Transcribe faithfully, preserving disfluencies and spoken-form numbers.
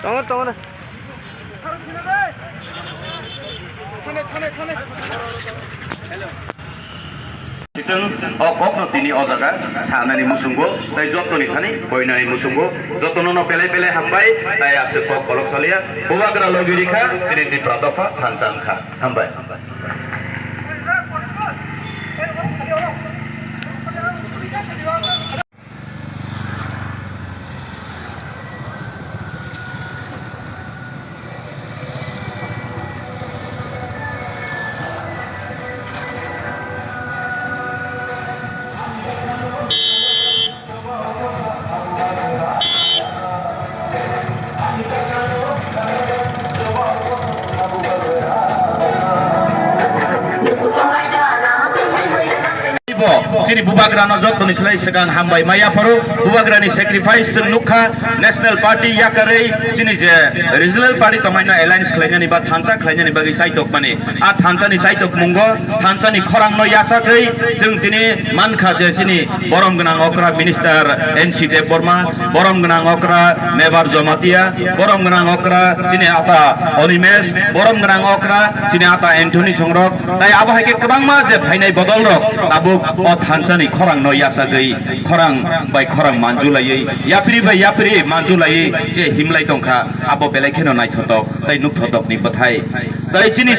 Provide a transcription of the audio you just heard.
Tongo, tongo de. Sitwng o kokno tini o jaga sanani muchungo, tei jottoni thani koinani muchungo, jotono no belai belai hambai, tei aswk kok kolok salia, bubagra logi rikha, tini Tipra dopha thansa wngkha. Hambai. Bo chini bubagrano jottoni slai swkang hambai maya phoro, bubagrani sacrifice chwng nukha, National Party yakarwi chini je regional party tongmani alliance khlainani ba thansa khlainani bagwi chaitokmani. A thansani chaitokmungo, thansani khorangno yachagwi chwng tini mankha je chini borom gwnang okra minister N C Debbarma, borom gwnang okra Mebar Jamatia, borom gwnang okra chini ata Animesh, borom gwnang okra chini ata Anthony Songrok, tai abo hai khe kwbangma je phainai bodolrok tabuk o thansani khorangno yachagwi khorang bai khorang manjulaiwi, yapri bai yapri manjulaiwi je himlai tongkha, abo belai kheno naithotok tei nukthotokni bwthai. Tai chini